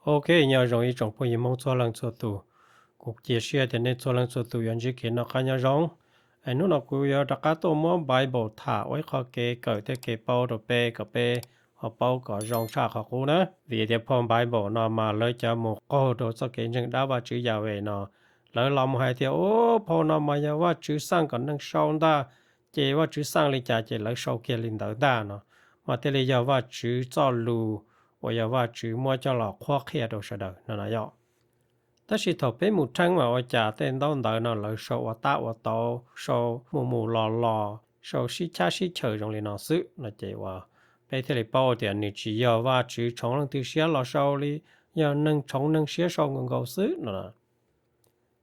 Ok, nyob zoo ib tsoom phooj ywg Hmoob txhua leej txhua tus. Kuv cia siab tias nej txhua leej txhua tus yuav ntsib kev noj qab nyob zoo. Es hnub no kuv yuav rov qab tuaj muab Bible tham ua ib qho kev kawm thiab kev paub rau peb kom peb ho paub kom zoo tshaj qhov qub na. Vim tias phau Bible no mas lawv cov mus qaug rau txoj kev ntseeg dab Vajtswv Yahweh no, lawv los mus hais tias, Ub, phau no mas yog Vajtswv xaj kom neeg sau ntag, ces Vajtswv xaj li cas ces lawv sau kiag li ntawd ntag no, mas thiaj li yog Vajtswv txoj lus uas yog Vajtswv muab coj los qhuab qhia rau sawv daws no na yom. Tab sis thaum peb mus rheeb mas ua cas tej ntaub ntawv no lawv sau ua tab ua tau, sau mus mus los los, sau sib chab sib chaws zoo li no xwb no ces uas peb thiaj li paub tias nws tsis yog Vajtswv tshoov leej twg siab los sau li, yog neeg tshoov neeg siab sau nkaus nkaus xwb no.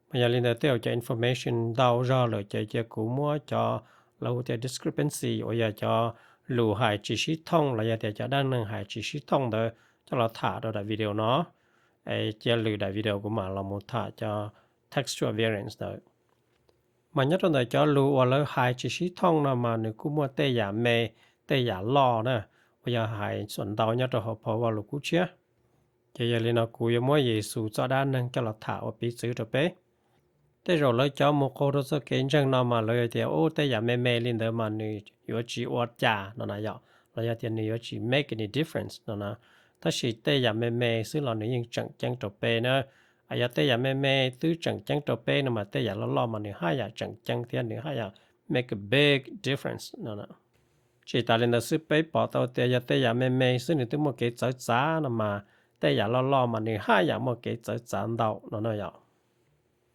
Mas yog li ntawd tej zaum cov information ntau zog lawm ces cia kuv muab cov lawv hu tias discrepancy uas yog cov lus hais tsis sib thooj los yog tias cov dab neeg hais tsis sib thooj ntawd coj los tham rau daim video no. Es cia lwm daim video kuv mam los mus tham cov textual variants ntawd. Mas nyob rau ntawm cov lus uas lawv hais tsis sib thooj no mas nws kuj muaj tej yam me, tej yam loj na, uas yog hais xuam ntau nyob rau hauv phau Vaj Lus Kub Tshiab. Ces yog li no kuv yuav muab Yexus txoj dab neeg coj los tham ua piv txwv rau peb. Tej zaum lawv cov mus qaug rau txoj kev ntseeg no mas lawv tias, Ub, tej yam me me li ntawd mas nws yuav tsis ua cas no na yom, los yog tias nws yuav tsis make any difference no na. Tab sis tej yam me me xwb los nws yeej tseem ceeb rau peb na. Yog tej yam me me twb tseem ceeb rau peb no mas tej yam loj loj mas nws haj yam tseem ceeb thiab nws haj yam make a big difference no. Tsis tas li ntawd xwb, peb pom tau tias yog tej yam me me xwb nws twb muaj kev txawv txav no mas tej yam loj loj mas nws haj yam muaj kev txawv txav ntau no na yom.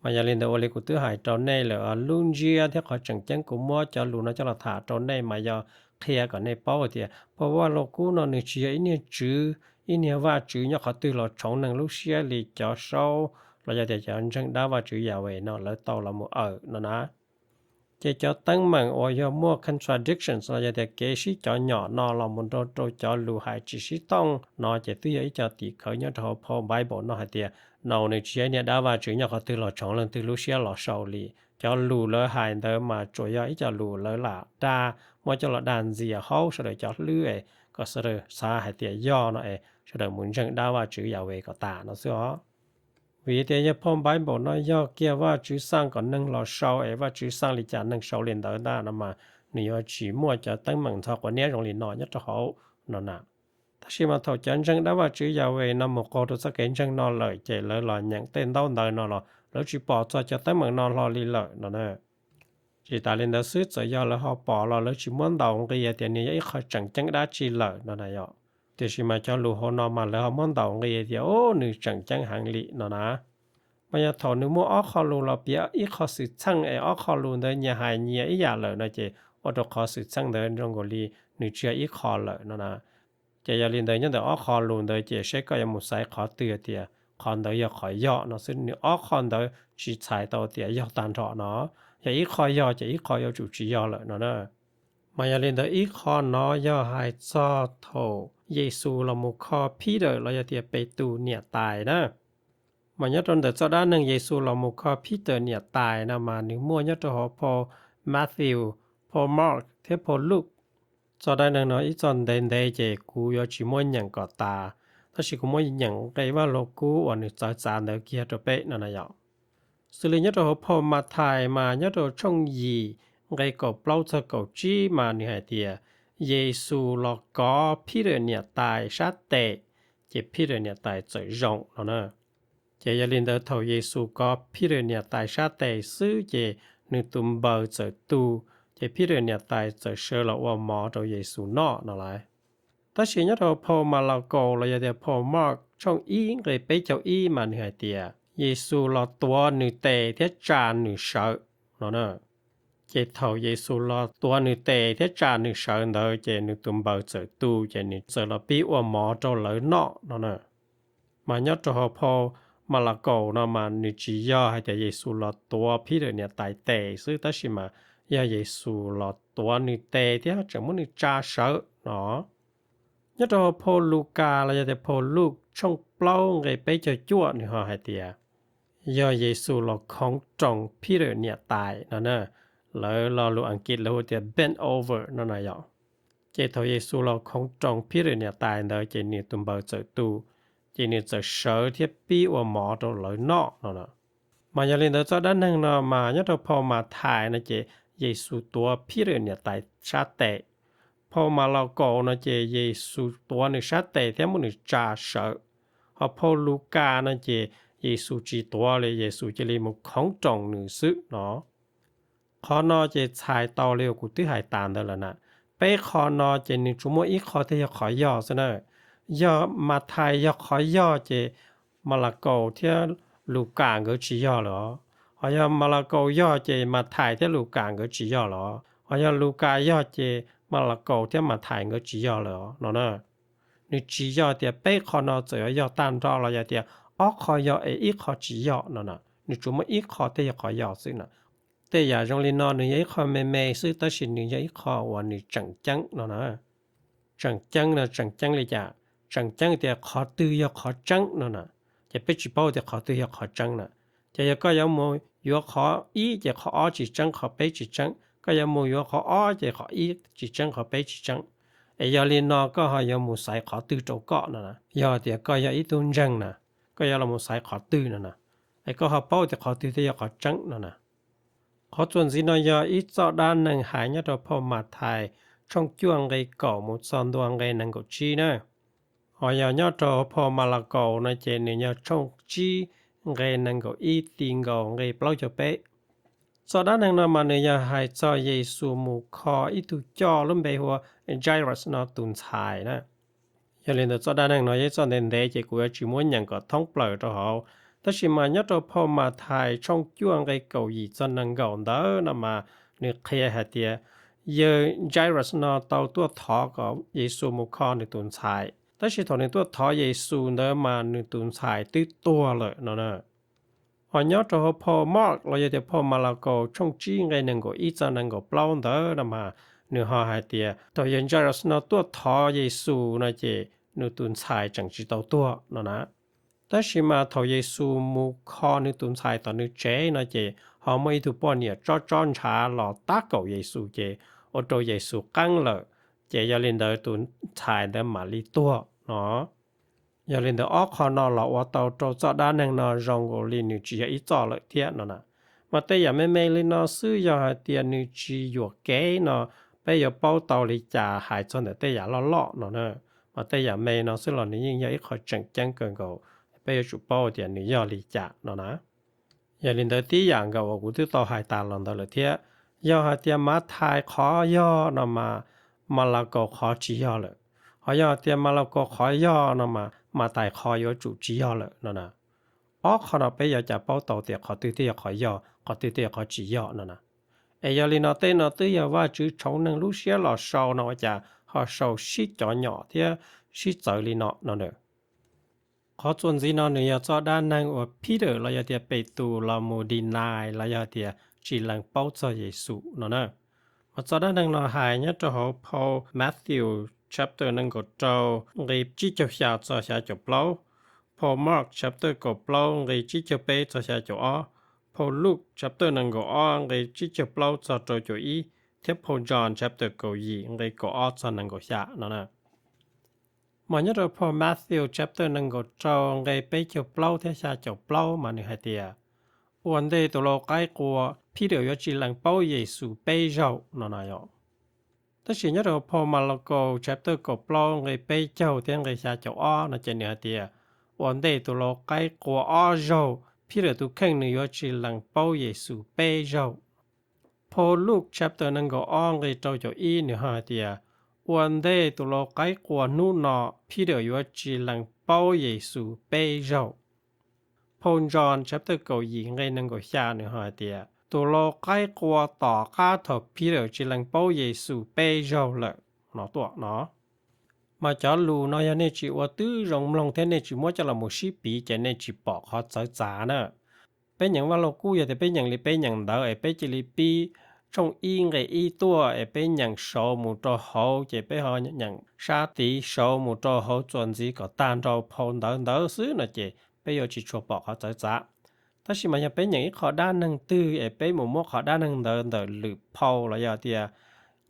Mas yog li ntawd ua li kuv twb hais rau nej lawm, lub ntsiab thiab qhov tseem ceeb kuv muab cov lus no coj los tham rau nej mas yog qhia kom nej paub hais tias phau Vaj Lus Kub no nws tsis yog ib niag tswv, ib niag vaj tswv nyob qhov twg los tshoov neeg lub siab li cov saub los yog tias cov ntseeg dab Vajtswv Yahweh no lawv tau los mus awm no na. Ces cov teeb meem uas yog muaj contradictions los yog tias kev sib cov nyom no los mus nrog rau cov lus hais tsis sib thooj no ces twb yog ib co tim khawv nyob rau hauv phau Bible no hais tias no nws tsis yog ib niag dab vaj tswv nyob qhov twg los tshoov leej twg lub siab los sau li. Cov lus lawv hais ntawd mas tsuas yog ib co lus lawv lam dag, muab coj los dag ntxias hauv sawv daws cov hlwb es kom sawv daws xav hais tias yog no es sawv daws mus ntseeg dab vaj tswv Yahweh kom tas no xwb os. Vim tias yog phau Bible no yog kiag Vajtswv xaj kom neeg los sau es Vajtswv xaj li cas neeg sau li ntawd ntag no mas nws yuav tsis muaj cov teeb meem ntxhov quav niab zoo li no nyob rau hauv no na. Tab sis mas thaum cov ntseeg dab Vajtswv Yahweh no mus qaug rau txoj kev ntseeg no lawm ces lawv los nyeem tej ntaub ntawv no los lawv tsis pom txog cov teeb meem no hlo li lawm no na. Tsis tas li ntawd xwb, txawm yog lawv ho pom los lawv tsis muab ntaus nqi tias nws yog ib qho tseem ceeb dab tsi lawm no na yom. Tiam sis mas cov lus hauv no mas lawv ho muab ntaus nqi tias, Ub, nws tseem ceeb heev li no na. Mas yog thaum nws muaj ob qho lus los piav ib qho xwm txheej es ob qho lus ntawd nyias hais nyias ib yam lawm no ces ua rau qhov xwm txheej ntawd zoo nkaus li nws tsis yog ib qho lawm no na. Ces yog li ntawd nyob ntawm ob qho lus ntawd ces seb koj yuav mus xaiv qhov twg tias qhov ntawd yog qhov yog no xwb, nws ob qho ntawd tsis txhais tau tias yog tag nrho no. Yog ib qho yog ces ib qho yuav tsum tsis yog lawm no na. Mas yog li ntawd ib qho no yog hais txog thaum Yexus los mus kho Peter los yog tias Petus niam tais na. Mas nyob rau ntawm txoj dab neeg Yexus los mus kho Peter niam tais no mas nws muaj nyob rau hauv phau Matthew, phau Mark thiab phau Luke. Txoj dab neeg no ib txoj ntev ntev ces kuv yuav tsis muab nyeem kom tas, tab sis kuv muab nyeem nqe Vaj Lug Kub uas nws txawv txav ntawd kiag rau peb no na yom. Xws li nyob rau hauv phau Mathais mas nyob rau tshooj yim nqe kaum plaub txog kaum tsib mas nws hais tias Yexus los kov Peter niam tais sab tes, ces Peter niam tais txawm zoo no na. Ces yog li ntawd thaum Yexus kov Peter niam tais sab tes xwb ces nws tus npaws txawm tu, ces Peter niam tais txawm sawv los ua mov rau Yexus noj no lauj. Tab sis nyob rau phau Malakaus los yog tias phau Mark tshooj ib nqe peb caug ib mas nws hais tias Yexus los tuav nws tes thiab tsa nws sawv no na. Ces thaum Yexus los tuav nws tes thiab tsa nws sawv ntawd ces nws tus npaws txawm tu, ces nws txawm los pib ua mov rau lawv noj no na. Mas nyob rau hauv phau Malakaus no mas nws tsis yog hais tias Yexus los tuav Peter niam tais tes xwb, tab sis mas yog Yexus los tuav nws tes thiab tseem muab nws tsa sawv no. Nyob rau hauv phau Lukas los yog tias phau Luke tshooj plaub nqe peb caug cuaj nws ho hais tias yog Yexus los khoov roos Peter niam tais no na. Lawv lo lus Askiv lawv hu tias bend over no na yom. Ces thaum Yexus los khoov roos Peter niam tais ntawd ces nws tus npaws txawm tu, ces nws txawm sawv thiab pib ua mov rau lawv noj no na. Mas yog li ntawd txoj dab neeg no mas nyob rau phau Mathais no ces Yexus tuav Peter niam tais sab tes. Phau Malakaus no ces Yexus tuav nws sab tes thiab muab nws tsa sawv. Ho phau Lukas no ces Yexus tsis tuav li, Yexus cia li mus khoov roos nws xwb no. Qhov no ces txhais tau li uas kuv twb hais tas ntawd lawm na. Peb qho no ces nws tsuas muaj ib qho thiaj yog qhov yog xwb na. Yog Mathais yog qhov yog ces Malakaus thiab Lukas nkawd tsis yog lawm os. Ho yog Malakaus yog ces Mathais thiab Lukas nkawd tsis yog lawm os. Ho yog Lukas yog ces Malakaus thiab Mathais nkawd tsis yog lawm os no na. Nws tsis yog tias peb qho no txawm yuav yog tag nrho los yog tias ob qho yog es ib qho tsis yog no na. Nws tsuas muaj ib qho thiaj yog qhov yog xwb na. Tej yam zoo li no nws yog ib qho me me xwb tab sis nws yog ib qho uas nws tseem ceeb no na. Tseem ceeb no tseem ceeb li cas? Tseem ceeb tias qhov twg yog qhov tseeb no na. Ces peb tsis paub tias qhov twg yog qhov tseeb na. Ces yog koj yuav mus yuav qhov ib ces qhov ob tsis tseeb, qhov peb tsis tseeb. Koj yuav mus yuav qhov ob ces qhov ib tsis tseeb, qhov peb tsis tseeb. Es yog li no koj ho yuav mus xaiv qhov twg rau koj no na? Yog tias koj yog ib tug ntseeg na, koj yuav los mus xaiv qhov twg no na? Es koj ho paub tias qhov twg thiaj yog qhov tseeb no na? Qhov txuas ntxiv no yog ib txoj dab neeg hais nyob rau phau Mathais tshooj cuaj nqe kaum mus txog ntua nqe nees nkaum tsib na. Ho yog nyob rau phau Malakaus no ces nws yog tshooj tsib nqe nees nkaum ib ti nkaus nqe plaub caug peb. Txoj dab neeg no mas nws yog hais txog Yexus mus kho ib tug coj lub npe hu ua Jairus no tus ntxhais na. Yog li ntawd txoj dab neeg no yog ib txoj ntev ntev ces kuv yuav tsis muab nyeem kom thoob plaws rau hauv. Tab sis mas nyob rau phau Mathais tshooj cuaj nqe kaum yim txog nees nkaum ntawd no mas nws qhia hais tias yawg Jairus no tau tuaj thov kom Yexus mus kho nws tus ntxhais. Tab sis thaum nws tuaj thov Yexus ntawd mas nws tus ntxhais twb tuag lawm no na. Ho nyob rau hauv phau Mark los yog tias phau Malakaus tshooj tsib nqe nees nkaum ib txog nees nkaum plaub ntawd no mas nws ho hais tias thaum yawg Jairus no tuaj thov Yexus no ces nws tus ntxhais tseem tsis tau tuag no na. Tab sis mas thaum Yexus mus kho nws tus ntxhais tom nws tsev no ces ho muaj ib tug poj niam tsob tsob ntshav los tab kaum Yexus ces ua rau Yexus qeeb lawm, ces yog li ntawd tus ntxhais ntawd mam li tuag no. Yog li ntawd ob qho no los ua tau rau txoj dab neeg no zoo nkaus li nws tsis yog ib txoj lawm thiab no na. Mas tej yam me me li no xwb yog hais tias nws tsis yuam kev no peb yuav paub tau li cas hais txog ntawm tej yam loj loj no na. Mas tej yam me no xwb los nws yeej yog ib qho tseem ceeb kawg nkaus, peb yuav tsum paub tias nws yog li cas no na. Yog li ntawd tib yam nkaus uas kuv twb tau hais tas los ntawd lawm thiab. Yog hais tias Mathais qhov yog no mas Malakaus qhov tsis yog lawm. Ho yog hais tias Malakaus qhov yog no mas Mathais qhov yuav tsum tsis yog lawm no na. Ob qho no peb yuav cas paub tau tias qhov twg thiaj yog qhov yog, qhov twg thiaj yog qhov tsis yog no na. Es yog li no tej no twb yog Vajtswv tshoov neeg lub siab los sau no ua cas ho sau sib cov nyom thiab sib txawv li no no na. Qhov txuas ntxiv no nws yog txoj dab neeg uas Peter los yog tias Petus los mus deny los yog tias tsis lees paub txog Yexus no na. Mas txoj dab neeg no hais nyob rau hauv phau Matthew chapter nees nkaum rau nqe tsib caug xya txog xya caum plaub, phau Mark chapter kaum plaub nqe tsib caug peb txog xya caum ob, phau Luke chapter nees nkaum ob nqe tsib caug plaub txog rau caum ib, thiab phau John chapter kaum yim nqe kaum ob txog nees nkaum xya no na. Mas nyob rau phau Matthew chapter nees nkaum rau nqe peb caug plaub thiab xya caum plaub mas nws hais tias, ua ntej tus lau qaib qua, Peter yuav tsis lees paub Yexus peb zaug no na yom. Tab sis nyob rau phau Malakaus chapter kaum plaub nqe peb caug thiab nqe xya caum ob no ces nws hais tias, ua ntej tus lau qaib qua ob zaug, Peter tus kheej nws yuav tsis lees paub Yexus peb zaug. Phau Luke chapter nees nkaum ob nqe rau caum ib nws ho hais tias, ua ntej tus lau qaib qua hnub no, Peter yuav tsis lees paub Yexus peb zaug. Phau John chapter kaum yim nqe nees nkaum xya nws ho hais tias, tus lau qaib qua tom qab thaum Peter tsis lees paub Yexus peb zaug lawm no tuaj no. Mas cov lus no yog nej tsis ua tib zoo mloog thiab nej tsis muab coj los mus sib piv ces nej tsis pom qhov txawv txav na. Peb nyeem Vaj Lug Kub yog tias peb nyeem li peb nyeem ntawv es peb cia li pib tshooj ib nqe ib tuaj es peb nyeem saud mus rau hauv ces peb ho nyeem sab tid saud mus rau hauv txuas ntxiv kom tag nrho phau ntawv ntawd xwb no ces peb yuav tsis tshua pom qhov txawv txav. Tab sis mas yog peb nyeem ib qho dab neeg twg es peb mus muab qhov dab neeg ntawd ntawm lwm phau los yog tias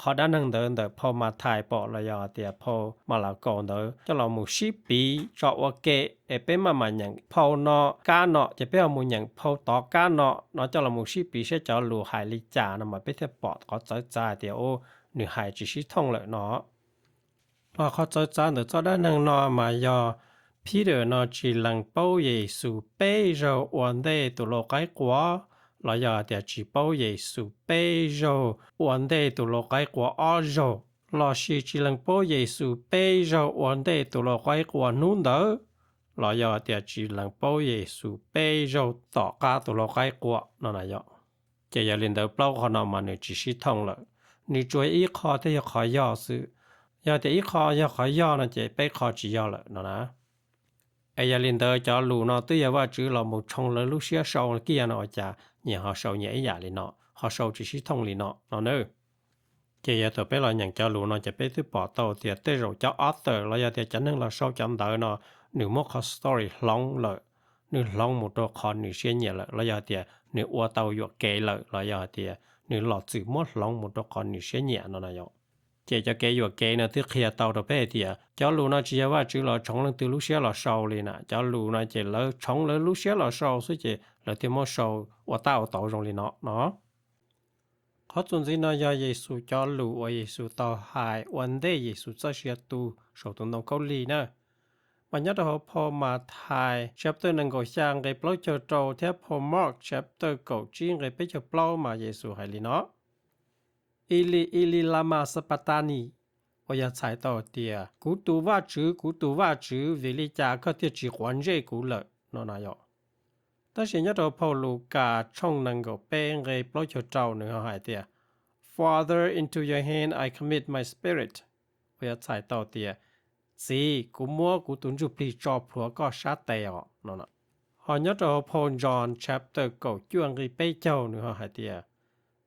qhov dab neeg ntawd ntawm phau Mathais pom los yog tias phau Malakaus ntawd coj los mus sib piv tso ua ke, es peb maj mam nyeem phau no kab no ces peb ho mus nyeem phau tod kab no no coj los mus sib piv saib cov lus hais li cas no mas peb thiaj pom qhov txawv txav hais tias u, nws hais tsis sib thooj lawm no. Ho qhov txawv txav ntawm txoj dab neeg no mas yog Peter no tsis lees paub Yexus peb zaug ua ntej tus lau qaib qua, los yog tias tsis paub Yexus peb zaug ua ntej tus lau qaib qua ob zaug, los sis tsis lees paub Yexus peb zaug ua ntej tus lau qaib qua hnub ntawd, los yog tias tsis lees paub Yexus peb zaug tom qab tus lau qaib qua no na yom. Ces yog li ntawd plaub qhov no mas nws tsis sib thooj lawm, nws tsuas ib qho thiaj yog qhov yog xwb. Yog tias ib qho yog qhov yog no ces peb qho tsis yog lawm no na. Es yog li ntawd cov lus no twb yog Vajtswv los mus tshoov lawv lub siab sau kiag no ua cas nyias ho sau nyias ib yam li no, ho sau tsis sib thooj li no no na. Ces yog thaum peb los nyeem cov lus no ces peb twb pom tau tias tej zaum cov author los yog tias cov neeg los sau cov ntawv no, nws muab qhov story hloov lawm, nws hloov mus rau qhov nws siab nyiam lawm, los yog tias nws ua tau yuam kev lawm, los yog tias nws los txwm muab hloov mus rau qhov nws siab nyiam no na yom. Ces cov kev yuam kev no twb qhia tau rau peb hais tias cov lus no tsis yog Vajtswv los tshoov leej twg lub siab los sau li na, cov lus no ces lawv tshoov lawv lub siab los sau xwb ces lawv thiaj muab sau ua tab ua tauv zoo li no no. Qhov txuas ntxiv no yog Yexus cov lus uas Yexus tau hais ua ntej Yexus txoj sia tu saum tus ntoo khaub lig na. Mas nyob rau hauv phau Mathais chapter nees nkaum xya nqe plaub caug rau thiab phau Mark chapter kaum tsib nqe peb caug plaub mas Yexus hais li no: Eli, Eli, lama sabachthani? Uas yog txhais tau tias, Kuv tus Vajtswv, kuv tus Vajtswv, vim li cas koj thiaj tsis quav ntsej kuv lawm? No na yom. Tab sis nyob rau phau Lukas tshooj nees nkaum peb nqe plaub caug rau nws ho hais tias, Father, into your hand I commit my spirit. Uas yog txhais tau tias, Txiv, kuv muab kuv tus ntsuj plig tso plhuav koj sab tes os no. Ho nyob rau hauv phau John chapter kaum cuaj nqe peb caug nws ho hais tias,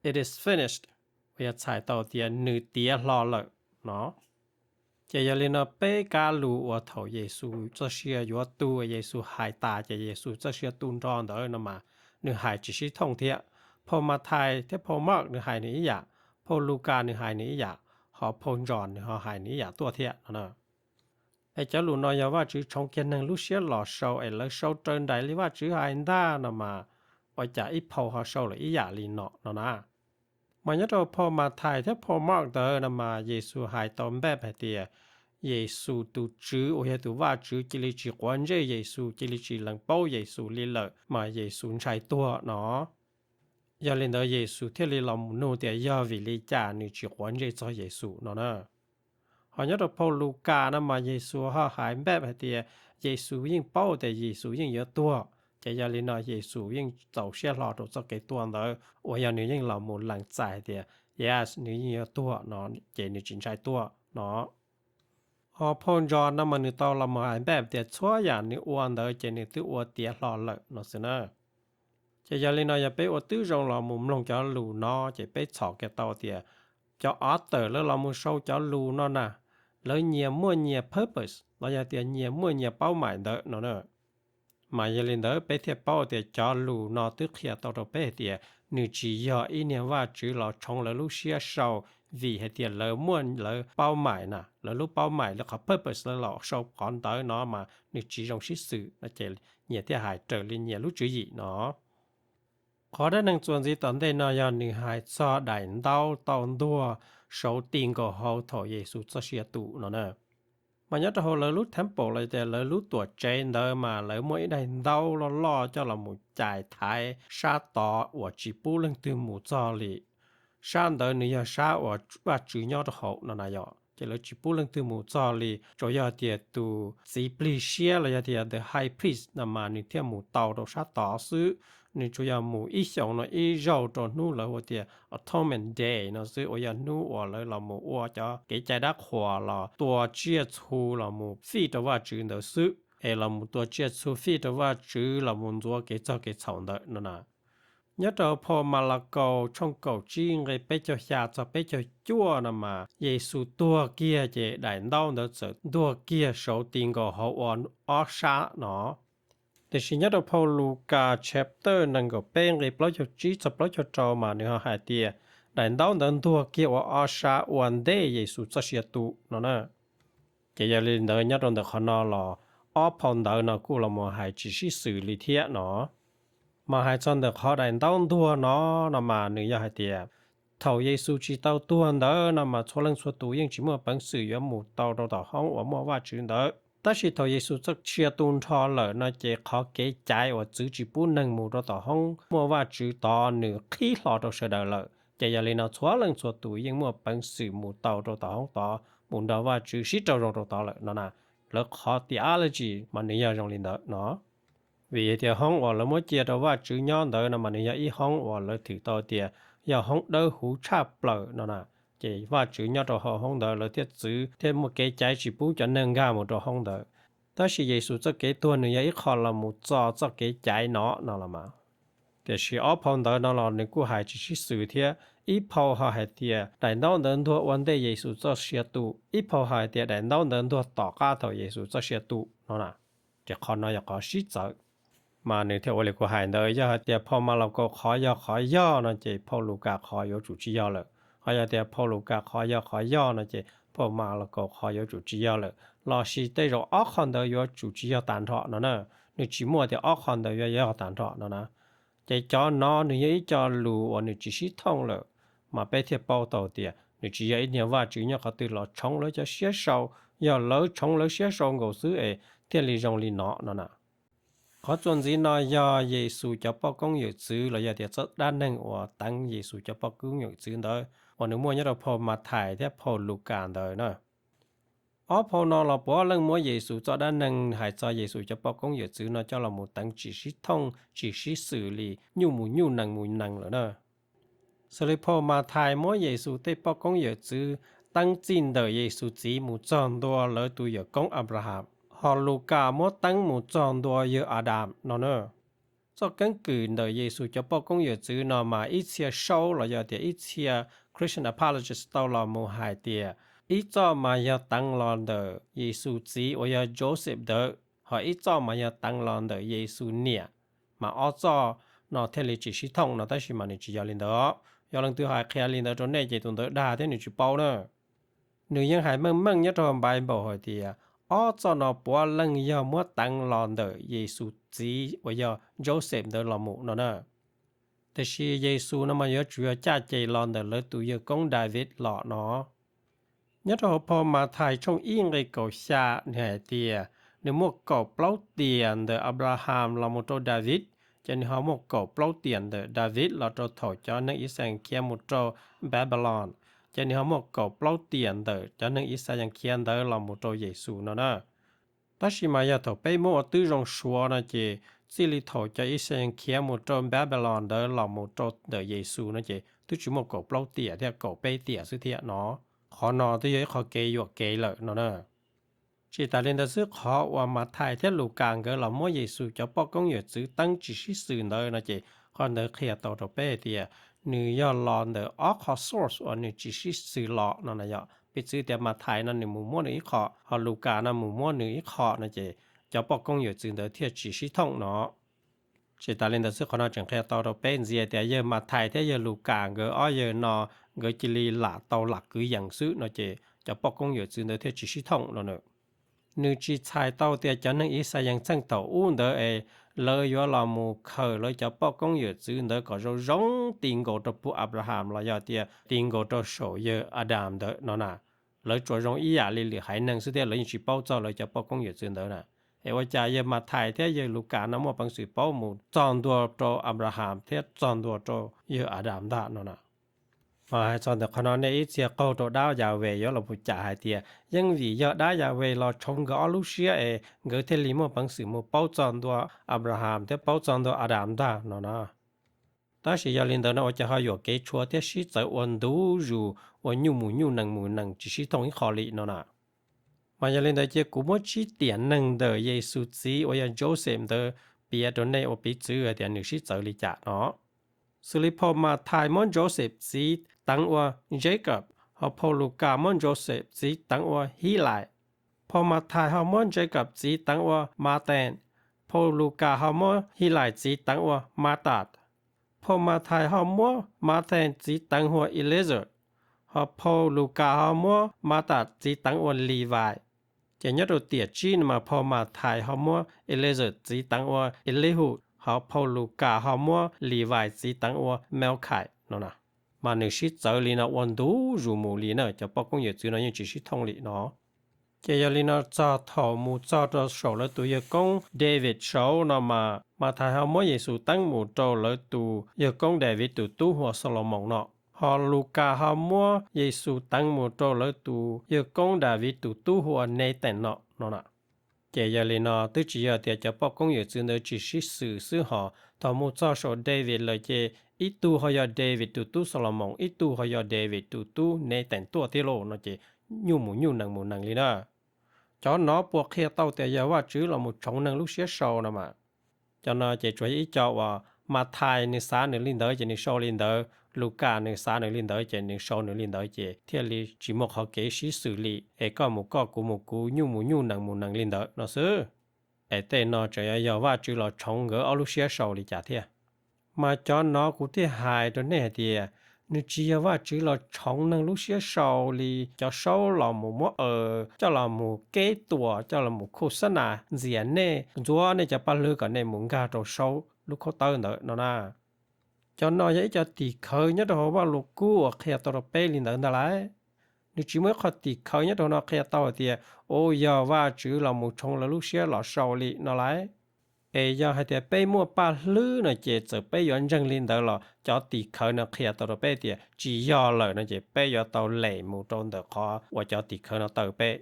It is finished. Uas yog txhais tau tias, Nws tiav hlo lawm no. Ces yog li no peb kab lus uas thaum Yexus txoj sia yuav tu, Yexus hais tas ces Yexus txoj sia tu nro ntawd no mas nws hais tsis sib thooj thiab. Phau Mathais thiab phau Mark nws hais nws ib yam, phau Lukas nws hais nws ib yam, ho phau John nws ho hais nws ib yam tuaj thiab no. Es cov lus no yog Vajtswv tshoov kiag neeg lub siab los sau es lawv sau raws nraim li Vajtswv hais ntag no mas ua cas ib phau ho sau lawm ib yam li no no na. Mas nyob rau phau Mathais thiab phau Mark ntawd no mas Yexus hais tau npaj hais tias Yexus tus Tswv uas yog tus Vajtswv cia li tsis quav ntsej Yexus, cia li tsis lees paub Yexus li lawm mas Yexus ntshai tuag no. Yog li ntawd Yexus thiaj li los mus nug tias yog vim li cas nws tsis quav ntsej txog Yexus no na. Ho nyob rau phau Lukas no mas Yexus ho hais npaj hais tias Yexus yeej paub tias Yexus yeej yuav tuag, ces yog li no Yexus yeej txaus siab hlo rau txoj kev tuag ntawd uas yog nws yeej los mus lees txais hais tias yes, nws yeej yuav tuag no, ces nws tsis ntshai tuag no. Ho phau John no mas nws tau los mus hais npaj tias txhua yam nws ua ntawd ces nws twb ua tiav hlo lawm no xwb na. Ces yog li no yog peb ua tib zoo los mus mloog cov lus no ces peb txhom kiag tau tias cov author lawv los mus sau cov lus no na, lawv nyias muaj nyias purpose los yog tias nyias muaj nyias paub maim ntawd no na. Mas yog li ntawd peb thiaj paub tias cov lus no twb qhia tau rau peb hais tias nws tsis yog ib niag Vajtswv los tshoov lawv lub siab sau, vim hais tias lawv muaj lawv paub maim na, lawv lub paub maim lawv qhov purpose lawv los sau qhov ntawd no mas nws tsis zoo sib xws no ces nyias thiaj hais raws li nyias lub tswv yim no. Qhov dab neeg txuas ntxiv tom ntej no yog nws hais txog daim ntaub tau ntuag saud ti nkaus hauv thaum Yexus txoj sia tu no na. Mas nyob rau hauv lawv lub temple los tias lawv lub tuam tsev ntawd mas lawv muaj ib daim ntaub loj loj coj los mus cais thaiv sab tod uas tsis pub leej twg mus txog li. Sab ntawd nws yog sab uas Vajtswv nyob rau hauv no na yom, ces lawv tsis pub leej twg mus txog li, tsuas yog tias tus txiv plig siab los yog tias the high priest no mas nws thiaj mus tau rau sab tod xwb. Nws tsuas yog mus ib xyoos no ib zaug rau hnub lawv hu tias Atonement Day no xwb, uas yog hnub uas lawv los mus ua cov kev cai dab qhuas los tua tsiaj txhu los mus fij rau Vajtswv ntawd xwb, es los mus tua tsiaj txhu fij rau Vajtswv los mus ntxuav kev txog kev txhaum ntawd no na. Nyob rau phau Malakaus tshooj kaum tsib nqe peb caug xya txog peb caug cuaj no mas Yexus tuag kiag ces daim ntaub ntawd txawm ntuag kiag saud ti nkaus hauv ua ob sab no. Tiam sis nyob rau phau Lukas chapter nees nkaum peb nqe plaub caug tsib txog plaub caug rau mas nws ho hais tias daim ntaub ntawd ntuag kiag ua ob sab ua ntej Yexus txoj sia tu no na. Ces yog li ntawd nyob rau ntawm qhov no los ob phau ntawv no kuj los mus hais tsis sib xws li thiab no. Mas hais txog ntawm qhov daim ntaub ntuag no, no mas nws yog hais tias thaum Yexus tsis tau tuag ntawd no mas txhua leej txhua tus yeej tsis muaj peev xwm yuav mus tau rau tom hoob uas muaj Vajtswv ntawd. Tab sis thaum Yexus txoj sia tu nrho lawm no ces qhov kev cai uas txwv tsis pub neeg mus rau tom hoob muaj Vajtswv tod nws qhib hlo rau sawv daws lawm. Ces yog li no txhua leej txhua tus yeej muaj peev xwm mus tau rau tom hoob tod mus nrog Vajtswv sib raug zoo rau tod lawm no na. Lawv qhov theology mas nws yog zoo li ntawd no. Vim tias hoob uas lawv muab cia rau Vajtswv nyob ntawd no mas nws yog ib hoob uas lawv thwm tau tias yog hoob dawb huv tshaj plaws no na. Ces Vajtswv nyob rau hauv hoob ntawd lawv thiaj txwv thiaj muaj kev cai tsis pub cov neeg nkag mus rau hoob ntawd. Tab sis Yexus txoj kev tuag nws yog ib qho los mus txo txoj kev cai no no los mas. Tiam sis ob phau ntawv no los nws kuj hais tsis sib xws thiab. Ib phau ho hais tias daim ntaub ntawd ntuag ua ntej Yexus txoj sia tu, ib phau ho hais tias daim ntaub ntawd ntuag tom qab thaum Yexus txoj sia tu no na. Ces qhov no yog qhov sib txawv. Mas nws thiaj ua li kuv hais ntawd, yog hais tias phau Malakaus qhov yog qhov yog no ces phau Lukas qhov yuav tsum tsis yog lawm. Ho yog tias phau Lukas qhov yog qhov yog no ces phau Malakaus qhov yuav tsum tsis yog lawm. Lossis tej zaum ob qho ntawd yuav tsum tsis yog tag nrho no na. Nws tsis muaj tias ob qho ntawd yuav yog tag nrho no na. Ces cov no nws yog ib co lus uas nws tsis sib thooj lawm, mas peb thiaj paub tau tias nws tsis yog ib niag Vajtswv nyob qhov twg los tshoov lawv cov siab sau, yog lawv tshoov lawv siab sau nkaus xwb es thiaj li zoo li no no na. Qhov txuas ntxiv no yog Yexus cov poj koob yawm txwv los yog tias txoj dab neeg uas teev Yexus cov poj koob yawm txwv ntawd uas nws muaj nyob rau phau Mathais thiab phau Lukas ntawd na. Ob phau no los puav leej muab Yexus txoj dab neeg hais txog Yexus cov poj koob yawm txwv no coj los mus teev tsis sib thooj tsis sib xws li nyuj mus nyuj nees mus nees lawm na. Xws li phau Mathais muab Yexus tej poj koob yawm txwv teeb txij ntawm Yexus txiv mus txog ntua lawv tus yawm koob Anplaham, ho Lukas muab teeb mus txog ntua yawg Adas no na. Txoj keeb kwm ntawm Yexus cov poj koob yawm txwv no mas ib txhia saub los yog tias ib txhia Christian apologist tau los mus hais tias ib txoj mas yog teev los ntawm Yexus txiv uas yog Joseph ntawd, ho ib txoj mas yog teev los ntawm Yexus niam, mas ob txoj no thiaj li tsis sib thooj no, tab sis mas nws tsis yog li ntawd. Yog leej twg hais qhia li ntawd rau nej ces tus ntawd dag thiab nws tsis paub na. Nws yeej hais meej meej nyob rau Bible hais tias ob txoj no puav leej yog muab teev los ntawm Yexus txiv uas yog Joseph ntawd los mus no na. Tiam sis Yexus no mas yuav tsum yog caj ces los ntawm lawv tus yawg koob Daviv los no. Nyob rau hauv phau Mathais tshooj ib nqe kaum xya nws hais tias nws muaj kaum plaub tiam ntawm Anplaham los mus rau Daviv, ces nws ho muaj kaum plaub tiam ntawm Daviv los rau thaum cov neeg Ixayees khiav mus rau Npabelon, ces nws ho muaj kaum plaub tiam ntawm cov neeg Ixayees khiav ntawd los mus rau Yexus no na. Tab sis mas yog thaum peb muab ua tib zoo suav no ces txij li thaum cov Ixayees khiav mus rau Npabelon ntawd los mus rau ntawm Yexus no ces twb tsis muaj kaum plaub tiam thiab, kaum peb tiam xwb thiab no. Qhov no twb yog ib qho kev yuam kev lawm no na. Tsis tas li ntawd xwb, qhov uas Mathais thiab Lukas nkawd los muab Yexus cov poj koob yawm txwv teeb tsis sib xws ntawd no ces qhov ntawd qhia tau rau peb hais tias nws yog los ntawm ob qho source uas nws tsis sib xws los no na yom. Piv txwv tias Mathais no nws mus muab nws ib qho, ho Lukas no mus muab nws ib qho no ces cov poj koob yawm txwv ntawd thiaj tsis sib thooj no. Tsis tas li ntawd xwb, qhov no tseem qhia tau rau peb ntxiv tias yawg Mathais thiab yawg Lukas nkawd ob yawg no nkawd cia li lam tau lam kwv yees xwb no ces cov poj koob yawm txwv ntawd thiaj tsis sib thooj no na. Nws tsis txhais tau tias cov neeg Ixayees txheej thaum ub ntawd es lawv yuav los mus khaws lawv cov poj koob yawm txwv ntawd kom zoo zoo ti nkaus rau pug Anplaham los yog tias ti nkaus rau saum yawg Adas ntawd no na. Lawv tsuas zoo ib yam li lwm haiv neeg xwb thiab lawv yeej tsis paub txog lawv cov poj koob yawm txwv ntawd na. Es ua cas yawg Mathais thiab yawg Lukas no muaj peev xwm paub mus txog ntua rau Anplaham thiab txog ntua rau yawg Adas ntag no na? Mas hais txog ntawm qhov no nej ib txhia qaug rau dab Yahweh yuav los mus cam hais tias yeej vim yog dab Yahweh los tshoov nkawd ob lub siab es nkawd thiaj li muaj peev xwm mus paub txog ntua Anplaham thiab paub txog ntua Adas ntag no na. Tab sis yog li ntawd no ua cas ho yuam kev tshuav thiab sib txawv ua ntu zus ua nyuj mus nyuj nees mus nees tsis sib thooj ib qho li no na? Mas yog li ntawd cia kuv muab tsib tiam neeg ntawm Yexus txiv uas yog Joseph ntawd piav rau nej ua piv txwv hais tias nws sib txawv li cas no. Xws li phau Mathais muab Joseph txiv teev ua Jacob, ho phau Lukas muab Joseph txiv teev ua Hilais. Phau Mathais ho muab Jacob txiv teev ua Mates, phau Lukas ho muab Hilais txiv teev ua Matas. Phau Mathais ho muab Matthew txiv teev hu ua Elizur, ho phau Lukas ho muab Mathas txiv teev ua Levi. Ces nyob rau tiam tsib no mas phau Mathais ho muab Elizur txiv teev ua Elihu, ho phau Lukas ho muab Levi txiv teev ua Melkhais no na. Mas nws sib txawv li no ua ntu zus mus li na, cov poj koob yawm txwv no yeej tsis sib thooj li no. Ces yog li no txog thaum mus txog rau saum lawv tus yawg koob David saud no mas Mathais ho muab Yexus teeb mus rau lawv tus yawg koob Daviv tus tub hu ua Xalumoos no, ho Lukas ho muab Yexus teev mus rau lawv tus yawg koob Daviv tus tub hu ua Netees no no na. Ces yog li no twb tsis yog tias cov poj koob yawm txwv ntawd tsis sib xws xwb hos thaum mus txog saum David lawm ces ib tug ho yog David tus tub Xalumoos, ib tug ho yog David tus tub Netees tuaj thiab lauj no ces nyuj mus nyuj nees mus nees li na. Cov no puas qhia tau tias yog Vajtswv los mus tshoov neeg lub siab sau no mas? Cov no ces tsuas yog ib co uas Mathais nws xav nws li ntawd ces nws sau li ntawd, Lukas nws xav nws li ntawd ces nws sau nws li ntawd ces thiaj li tsis muaj qhov kev sib xws li es koj mus koj kuv mus kuv nyuj mus nyuj nees mus nees li ntawd no xwb. Es tej no tseem yog Vajtswv los tshoov nkawd ob lub siab sau li cas thiab? Mas cov no kuv thiaj hais rau nej hais tias nws tsis yog Vajtswv los tshoov neeg lub siab sau li cov saub los mus muab aws coj los mus keb tuam coj los mus khuj xab nas ntxias nej ntxuav nej cov paj hlwb kom nej mus nkag rau saub lub khaub tawb ntawd no na. Cov no yog ib co tim khawv nyob rau hauv Vajluskub uas qhia tau rau peb li ntawd ntag lauj. Nws tsis muaj ib qho tim khawv nyob rau no qhia tau hais tias, u, yog Vajtswv los mus tshoov lawv lub siab los sau li no lauj. Es yog hais tias peb muaj paj hlwb no ces txawm peb yuav ntseeg li ntawd los cov tim khawv no qhia tau rau peb tias tsis yog lawm no ces peb yuav tau lem mus rau ntawm qhov uas cov tim khawv no taw peb.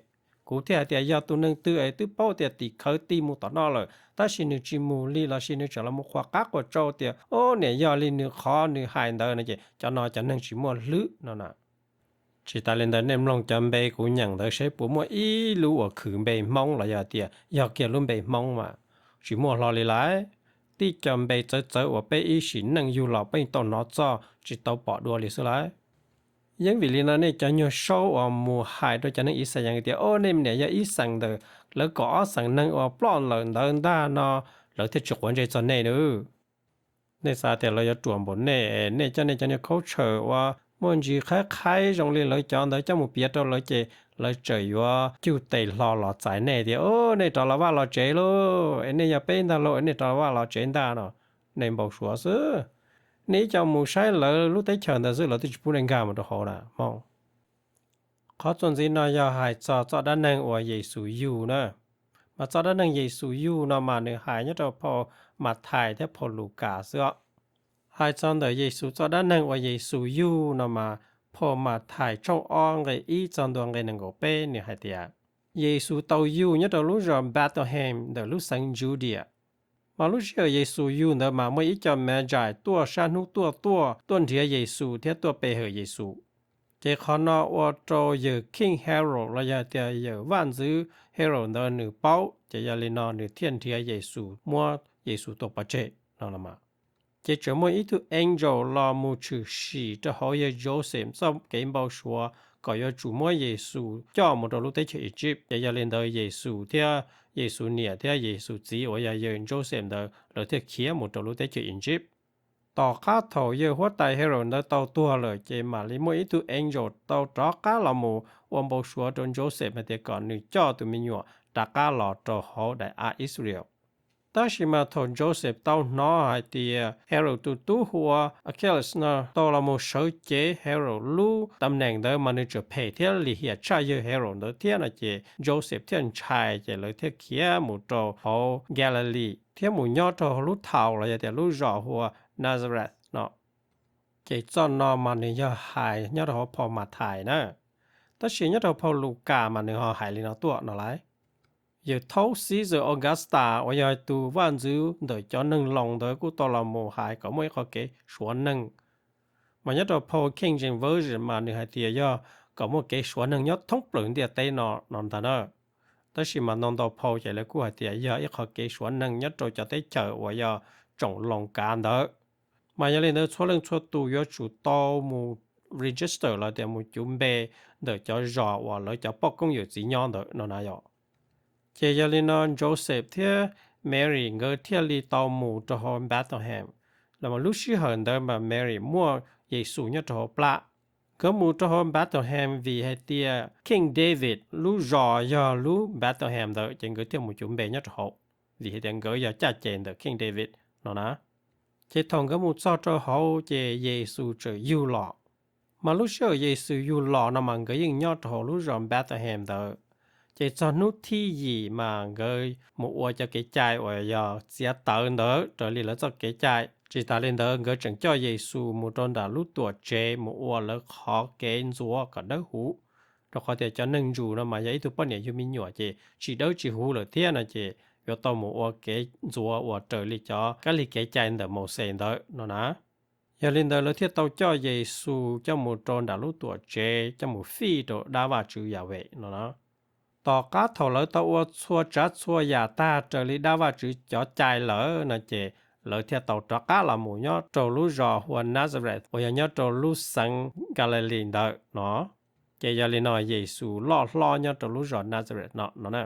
Kuv thiaj hais tias yog tus neeg twg es twb paub tias tim khawv tig mus tom no lawm tab sis nws tsis mus li lossis nws tseem los mus qhuas qab qhuas tsau tias, o, niam yog li nws qhov nws hais ntawd no ces cov no cov neeg tsis muaj hlwb no na. Tsis tas li ntawd nej mloog cov npe kuv nyeem ntawd seb puas muaj ib lub uas khwv npe Hmoob los yog tias yog kiag lub npe Hmoob mas tsis muaj hlo li lauj. Tib co npe txawv txawv uas peb ib sim neej yug los peb tau hnov txog tsis tau pom dua li xwb lauj. Yeej vim li no nej cov nyuag saub uas mus hais rau cov neeg Ixayees tias, o, nej niam yog ib xeem ntawm lawv kaum ob xeem neeg uas ploj lawm ntawd ntag no, lawv thiaj tsis quav ntsej txog nej na. Nej xav tias lawv yuav ruam npaum nej, nej coj nej cov niag khaub tshaws uas muaj ntsis qhaib qhaib zoo li lawv cov ntawd coj mus piav rau lawv ces lawv tseem yuav cug tes hlo los txais nej tias, o, nej rov los vaj los tsev lauj, es nej yog peb ntag lauj, es nej rov los vaj los tsev ntag no. Nej npau suav xwb. Nej ib co mus saib lawv lub teb chaws ntawd xwb lawv twb tsis pub nej nkag mus rau hauv na Hmoob. Qhov txuas ntxiv no yog hais txog txoj dab neeg uas Yexus yug na. Mas txoj dab neeg Yexus yug no mas nws hais nyob rau phau Mathais thiab phau Lukas xwb os. Hais txog ntawm Yexus txoj dab neeg uas Yexus yug no mas phau Mathais tshooj ob nqe ib txog ntua nqe nees nkaum peb nws hais tias, Yexus tau yug nyob rau lub zos Npatlehem ntawm lub xeev Judia. Mas lub sij hawm Yexus yug ntawd mas muaj ib co Magi tuaj sab hnub tuaj tuaj tuaj nrhiav Yexus thiab tuaj pe hawm Yexus. Ces qhov no ua rau yawg King Herod los yog tias yawm vaj ntxwv Herod ntawd nws paub, ces yog li no nws thiaj nrhiav Yexus muab Yexus tua pov tseg no los mas. Ces tseem muaj ib tug angel los mus tshwm sim rau hauv yawg Joseph txoj kev npau suav kom yuav tsum muab Yexus coj mus rau lub teb chaws Egypt. Ces yog li ntawd Yexus thiab Yexus niam thiab Yexus txiv uas yog yawg Joseph ntawd lawv thiaj khiav mus rau lub teb chaws Egypt. Tom qab thaum yawg huab tais Herod ntawd tau tuag lawm ces mam li muaj ib tug angel tau rov qab los mus ua npau suav rau Joseph hais tias kom nws coj tus me nyuam rov qab los rau hauv daim av Israel. Tab sis mas thaum Joseph tau hnov hais tias Herod tus tub hu ua Archelaus no tau los mus sawv cev Herod lub tam neem ntawd mas nws tseem phem thiab lim hiam tshaj yawg Herod ntawd thiab no ces Joseph thiaj ntshai ces lawv thiaj khiav mus rau hauv Galilee thiab mus nyob rau hauv lub thaum los yog tias lub zos hu ua Nazareth no. Ces txoj no mas nws yog hais nyob rau hauv phau Mathais na, tab sis nyob rau phau Lukas mas nws ho hais li no tuaj no lauj. Yawg thaub Caesar Augusta uas yog tus vaj ntxwv ntawm cov neeg Loos ntawd kuj tau los mus hais kom muaj ib qhov kev suav neeg. Mas nyob rau phau King James Version mas nws hais tias yog kom muaj kev suav neeg nyob thoob plaws ntiaj teb no no ntag na. Tab sis mas ntau ntau phau ces lawv kuj hais tias yog ib qhov kev suav neeg nyob rau cov teb chaws uas yog tsoom Loos kav ntawd. Mas yog li ntawd txhua leej txhua tus yuav tsum tau mus register los tias mus cuv npe ntawm cov zos uas lawv cov poj koob yawm txiv nyob ntawd no na yom. Ces yog li no Joseph thiab Mary nkawd thiaj li tau mus rau hauv Bethlehem. Los mas lub sij hawm ntawd mas Mary muaj Yexus nyob rau hauv plab. Nkawd mus rau hauv Bethlehem vim hais tias King David lub zos yog lub Bethlehem ntawd, ces nkawd thiaj mus cuv npe nyob rau hauv, vim hais tias nkawd yog caj ces ntawm King David no na. Ces thaum nkawd mus txog rau hauv ces Yexus txawm yug los. Mas lub sij hawm Yexus yug los no mas nkawd yeej nyob rau hauv lub zos Bethlehem ntawd. Ces txog hnub thib yim mas nkawd mus ua cov kev cai uas yog txiav tawv ntawd raws li lawv txoj kev cai. Tsis tas li ntawd, nkawd tseem coj Yexus mus rau nram lub tuam tsev mus ua lawv qhov kev ntxuav kom dawb huv, rau qhov tias cov neeg ntsus no mas yog ib tug poj niam yug me nyuam ces tsis dawb tsis huv lawm thiab no ces yuav tau mus ua kev ntxuav uas raws li cov kab lig kev cai ntawm Mauxes ntawd no na. Yog li ntawd lawv thiaj tau coj Yexus coj mus rau nram lub tuam tsev coj mus fij rau dab Vajtswv Yahweh no na. Tom qab thaum lawv tau ua txhua tsav txhua yam tag raws li dab Vajtswv cov cai lawm no ces lawv thiaj tau rov qab los mus nyob rau lub zos hu ua Nazareth uas yog nyob rau lub xeev Galilee ntawd no. Ces yog li no Yexus loj hlob nyob rau lub zos Nazareth no no na.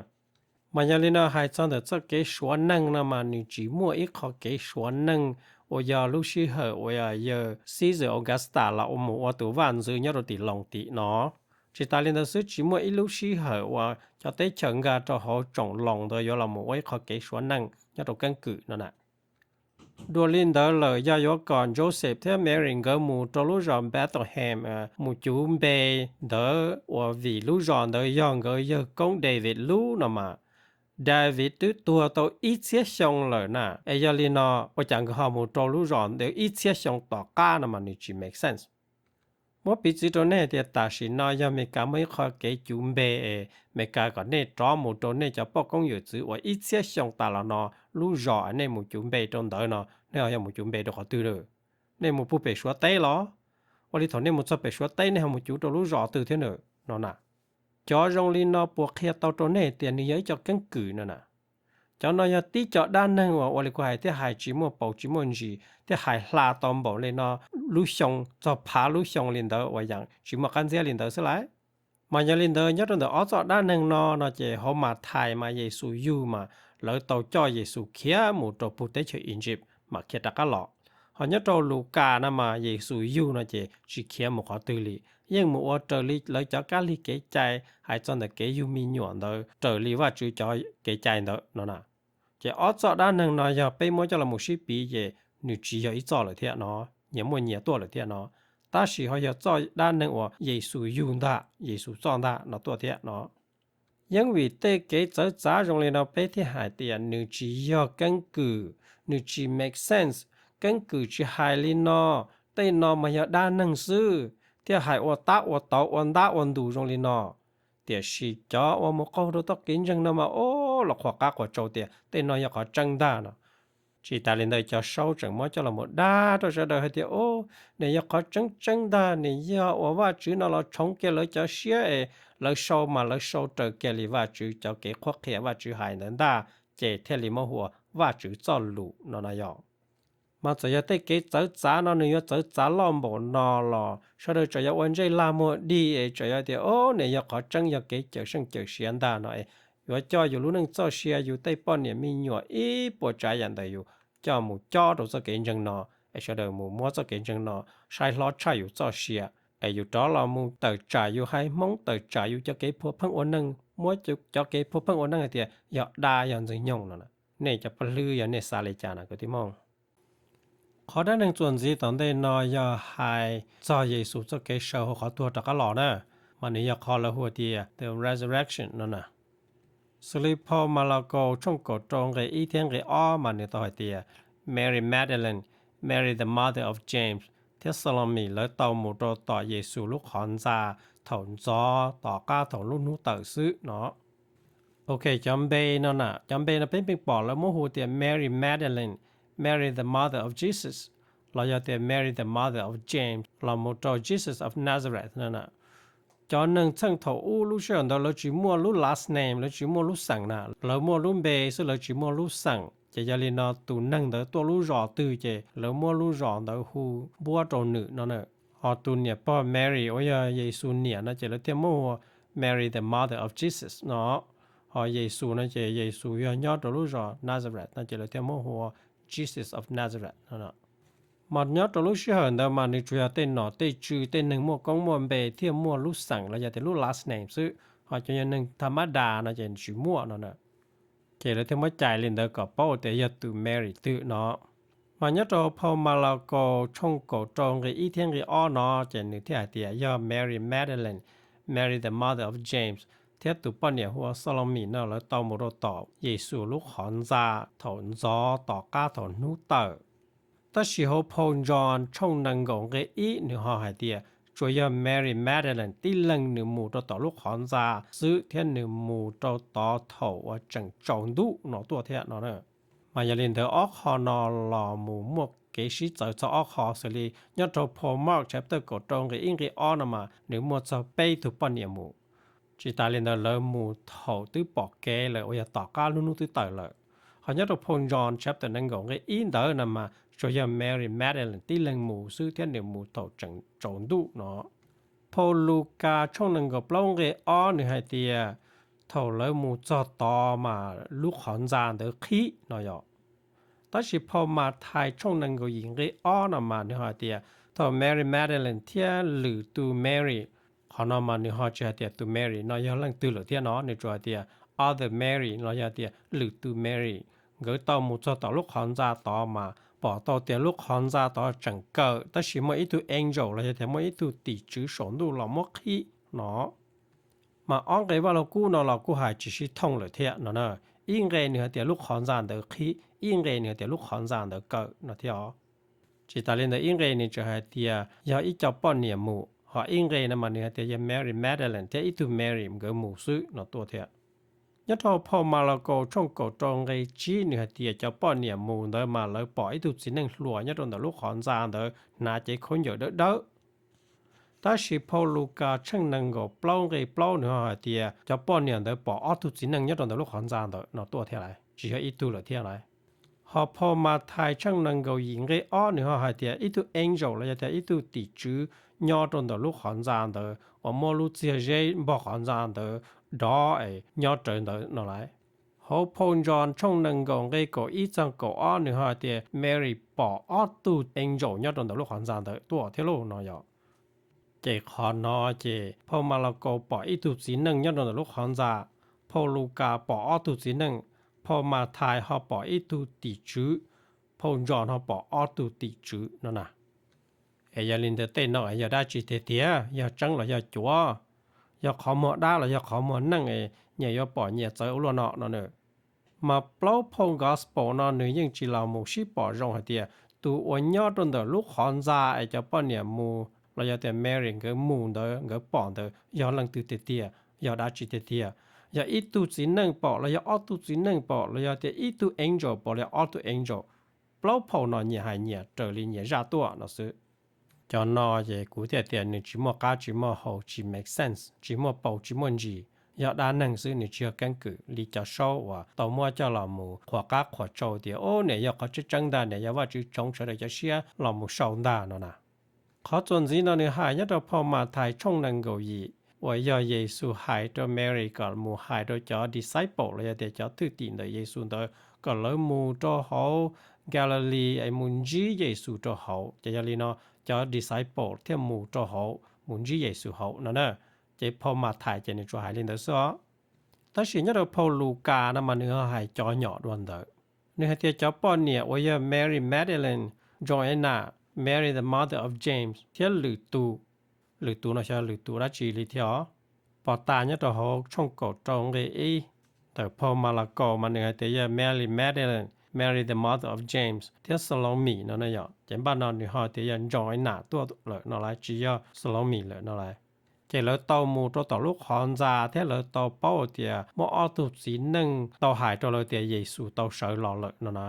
Mas yog li no hais txog ntawm txoj kev suav neeg no mas nws tsis muaj ib qho kev suav neeg uas yog lub sij hawm uas yawg Caesar Augusta los ua mus ua tus vaj ntxwv nyob rau tim Loos tim no. Tsis tas li ntawd xwb, tsis muaj ib lub sij hawm uas cov teb chaws nkag rau hauv tsoom Loos ntawd yuav los mus ua ib qho kev suav neeg nyob rau keeb kwm no na. Dua li ntawd lawm, yog yuav kom Joseph thiab Mary nkawd mus rau lub zos Bethlehem mus cuv npe ntawd uas vim lub zos ntawd yog nkawd yawg koob David lub no mas, David twb tuag tau ib txhiab xyoo lawm na, es yog li no ua cas nkawd ho mus rau lub zos ntawd ib txhiab xyoo tom qab no mas nws tsis make sense. Muab piv txwv rau nej tias tam sim no yog Amelikas muaj ib qho kev cuv npe es Amelikas kom nej rov mus rau nej cov poj koob yawm txwv uas ib txhiab xyoo tas los no lub zos nej mus cuv npe rau ntawd no, nej ho yog mus cuv npe rau qhov twg lawm? Nej mus puag pem Suav teb los? Ua li thaum nej mus txog pem Suav teb nej ho mus cuv rau lub zos twg thiab na no na? Cov zoo li no puas qhia tau rau nej tias nws yog ib co keeb kwm no na? Cov no yog tib co dab neeg uas ua li kuv hais thiab hais tsis muaj paus tsis muaj ntsis thiab hais hla tau npaum li no lub xyoo txog phav lub xyoo li ntawd uas yeej tsis muaj qab ntxiab li ntawd xwb lauj. Mas yog li ntawd nyob rau ntawm ob txoj dab neeg no no ces hauv Mathais mas Yexus yug mas lawv tau coj Yexus khiav mus rau puag teb chaws Egypt mam khiav rov qab los. Ho nyob rau Lukas no mas Yexus yug no ces tsis khiav mus qhov twg li, yeej mus ua raws li lawv cov kab lig kev cai hais txog ntawm kev yug me nyuam ntawd raws li Vajtswv cov kev cai ntawd no na. Ces ob txoj dab neeg no yog peb muab coj los mus sib piv ces nws tsis yog ib txoj lawm thiab no, nyias muaj nyias tuaj lawm thiab no, tab sis ho yog txoj dab neeg uas Yexus yug ntag, Yexus txoj ntag no tuaj thiab no. Yeeb vim tej kev txawv txav zoo li no peb thiaj hais tias nws tsis yog keeb kwm, nws tsis make sense. Keeb kwm tsis hais li no, tej no mas yog dab neeg xwb thiaj hais ua tab ua tauv ua ntab ua ntus zoo li no. Tiam sis cov uas mus qaug rau txoj kev ntseeg no mas o, los qhuas qab qhuas tsau tias tej no yog qhov tseeb ntag no. Tsis tas li ntawd cov saub tseem muab coj los mus dag rau sawv daws hais tias o, nws yog qhov tseeb tseeb ntag, nws yog uas Vajtswv no los tshoov kiag lawv cov siab es lawv sau mas lawv sau raws kiag li Vajtswv cov kev qhuab qhia Vajtswv hais ntawd ntag, ces thiaj li muab hu ua Vajtswv txoj lus no no yog. Mas txawm yog tej kev txawv txav no nws yuav txawv txav loj npaum no los sawv daws tseem yuav ua ntsej lag muag dig es tseem yuav tias o, nws yog qhov tseeb yog kev cawm seej cawm siav ntag no es yuav coj yus lub neej txoj sia yus tej poj niam me nyuam ib puas tsav yam ntawm yus coj mus cob rau txoj kev ntseeg no, es sawv daws mus muab txoj kev ntseeg no saib hlob tshaj yus txoj sia, es yus rov los mus tawm tsam yus haiv Hmoob, tawm tsam yus cov kev phua pheej ua neej, muab cov kev phua pheej ua neej hais tias yog dab yog ntxwg nyoog no. Nej cov paj hlwb yog nej xav li cas no kwv tij Hmoob? Qhov dab neeg txuas ntxiv tom ntej no yog hais txog Yexus txoj kev sawv hauv qhov tuag rov qab los na, mas nws yog qhov lawv hu tias the resurrection no na. Xws li phau Malakaus tshooj kaum rau nqe ib thiab nqe ob mas nws tau hais tias Mary Magdalene, Mary the mother of James, thiab Salome lawv tau mus rau tom Yexus lub qhov ntxa thaum ntxov tom qab thaum lub hnub tawm xwb no. Ok, cov npe no na, cov npe no peb pheej pom lawv muab hu tias Mary Magdalene, Mary the mother of Jesus, los yog tias Mary the mother of James los mus rau Jesus of Nazareth no na. Cov neeg txheej thaum ub lub sij hawm ntawd lawv tsis muaj lub last name, lawv tsis muaj lub xeem na, lawv muaj lub npe xwb lawv tsis muaj lub xeem. Ces yog li no tus neeg ntawd tuaj lub zos twg ces lawv muab lub zos ntawd hu npuab rau nws no na. Ho tus niam pog Mary uas yog Yexus niam no ces lawv thiaj muab hu ua Mary the mother of Jesus no. Ho Yexus no ces Yexus yog nyob rau lub zos Nazareth no ces lawv thiaj muab hu ua Jesus of Nazareth no. Mas nyob rau lub sij hawm ntawd mas nws tsuas yog tej nom tej tswv, tej neeg muaj koob muaj npe thiaj muaj lub xeem los yog tias lub last name xwb, ho cov yog neeg tha mab das no ces tsis muaj no na. Ces lawv thiaj muab cais li ntawd kom paub tias yog tus Mary twg no. Mas nyob rau phau Malakaus tshooj kaum rau nqe ib thiab nqe ob no ces nws thiaj hais tias yog Mary Magdalene, Mary the mother of James, thiab tus poj niam hu ua Xolomis no lawv tau mus rau tom Yexus lub qhov ntxa thaum ntxov tom qab thaum hnub tawm. Tab sis hauv phau John tshooj nees nkaum nqe ib nws ho hais tias tsuas yog Mary Magdalene tib leeg nws mus rau tom lub qhov ntxa xwb thiab nws mus rau tod thaum uas tseem tsaus ntuj no tuaj thiab no. Mas yog li ntawd ob qho no los mus muaj kev sib txawv txog ob qho xws li nyob rau phau Mark chapter kaum rau nqe ib nqe ob no mas nws muaj txog peb tug poj niam mus. Tsis tas li ntawd lawv mus thaum twb pom kev lawm uas yog tom qab lub hnub twb tawm lawm. Ho nyob rau phau John chapter nees nkaum nqe ib ntawd no mas tsuas yog Mary Magdalene tib leeg mus xwb thiab nws mus thaum tseem tsaus ntuj no. Phau Lukas tshooj nees nkaum plaub nqe ob nws hais tias thaum lawv mus txog tod mas lub qhov ntxa ntawd qhib no yom. Tab sis phau Mathais tshooj nees nkaum yim nqe ob no mas nws hais tias thaum Mary Magdalene thiab lwm tus Mary, qhov no mas nws ho tsis hais tias tus Mary no yog leej twg lawm thiab no, nws tsuas hais tias other Mary los yog tias lwm tus Mary, nkawd tau mus txog tom lub qhov ntxa tod mas pom tau tias lub qhov ntxa tod tseem kawm tab sis muaj ib tug angel los yog tias muaj ib tug tim tswv saum ntuj los muab qhib no. Mas ob nqe Vaj Lug Kub no los kuj hais tsis sib thooj lawm thiab no na. Ib nqe nws hais tias lub qhov ntxa ntawd qhib, ib nqe nws hais tias lub qhov ntxa ntawd kawm no thiab os. Tsis tas li ntawd ib nqe nws tseem hais tias yog ib co poj niam mus, ho ib nqe no mas nws hais tias yog Mary Magdalene thiab ib tug Mary nkawd mus xwb no tuaj thiab. Nyob rau phau Malakaus tshooj kaum rau nqe tsib nws hais tias cov poj niam mus ntawd mas lawv pom ib tug txiv neej hluas nyob rau ntawm lub qhov ntxa ntawd hnav cev khaub ncaws dawb dawb. Tab sis phau Lukas tshooj nees nkaum plaub nqe plaub nws ho hais tias cov poj niam ntawd pom ob tug txiv neej nyob rau ntawm lub qhov ntxa ntawd no tuaj thiab lawm, tsis yog ib tug lawm thiab lawm. Ho phau Mathais tshooj nees nkaum yim nqe ob nws ho hais tias ib tug angel los yog tias ib tug tim tswv nyob rau ntawm lub qhov ntxa ntawd uas muab lub txiag zeb npog qhov ntxa ntawd dov es nyob rawv ntawd no lawm. Hauv phau John tshooj nees nkaum nqe kaum ib txog kaum ob nws ho hais tias Mary pom ob tug angel nyob rau ntawm lub qhov ntxa ntawd tuaj thiab lauj no yom. Ces qhov no ces phau Malakaus pom ib tug txiv neej nyob rau ntawm lub qhov ntxa, phau Lukas pom ob tug txiv neej, phau Mathais ho pom ib tug tim tswv, phau John ho pom ob tug tim tswv no na. Es yog li ntawd tej no yog dab tsi tiag tiag, yog tseeb los yog cuav, yog qhov muag dab los yog qhov muag neej es nyias yuav pom nyias txawv ua luaj no no na. Mas plaub phau Gospel no nws yeej tsis los mus sib pom zoo hais tias tus uas nyob rau ntawm lub qhov ntxa es cov poj niam mus los yog tias Mary nkawd mus ntawd nkawd pom ntawd yog leej twg tiag tiag, yog dab tsi tiag tiag. Yog ib tug txiv neej pom los yog ob tug txiv neej pom los yog tias ib tug angel pom los yog ob tug angel. Plaub phau no nyias hais nyias raws li nyias zaj tuaj no xwb. Cov no ces kuv thiaj tias nws tsis muaj qab tsis muaj hau, tsis make sense, tsis muaj paus tsis muaj ntsis, yog dab neeg xwb, nws tsis yog keeb kwm li cov saub uas tau muab coj los mus qhuas qab qhuas tsau tias o niam yog qhov tseeb tseeb ntag, niam yog Vajtswv tsoov sawv daws cov siab los mus sau ntag no na. Qhov txuas ntxiv no nws hais nyob rau phau Mathais tshooj nees nkaum yim uas yog Yexus hais rau Mary kom mus hais rau cov disciple los yog tias cov thwj tim ntawm Yexus ntawd kom lawv mus rau hauv Galilee es mus ntsib Yexus rau hauv. Ces yog li no cov disciple thiaj mus rau hauv mus ntsib Yexus hauv no na. Ces phau Mathais ces nws tsuas hais li ntawd xwb os. Tab sis nyob rau phau Lukas no mas nws ho hais cov nyom dua ntawd. Nws hais tias cov poj niam uas yog Mary Magdalene, Joanna, Mary the mother of James thiab lwm tus, lwm tus no xyov lwm tus dab tsi li thiab os. Pom tas nyob rau hauv tshooj kaum rau nqe ib ntawm phau Malakaus mas nws hais tias yog Mary Magdalene, Mary the mother of James thiab Salome no na yom. Ces npaj no nws ho tias yog Joanna tuaj lawm no lawm, tsis yog Salome lawm no lawm. Ces lawv tau mus rau tom lub qhov ntxa thiab lawv tau paub tias muaj ob tug txiv neej tau hais rau lawv tias Yexus tau sawv los lawm no na.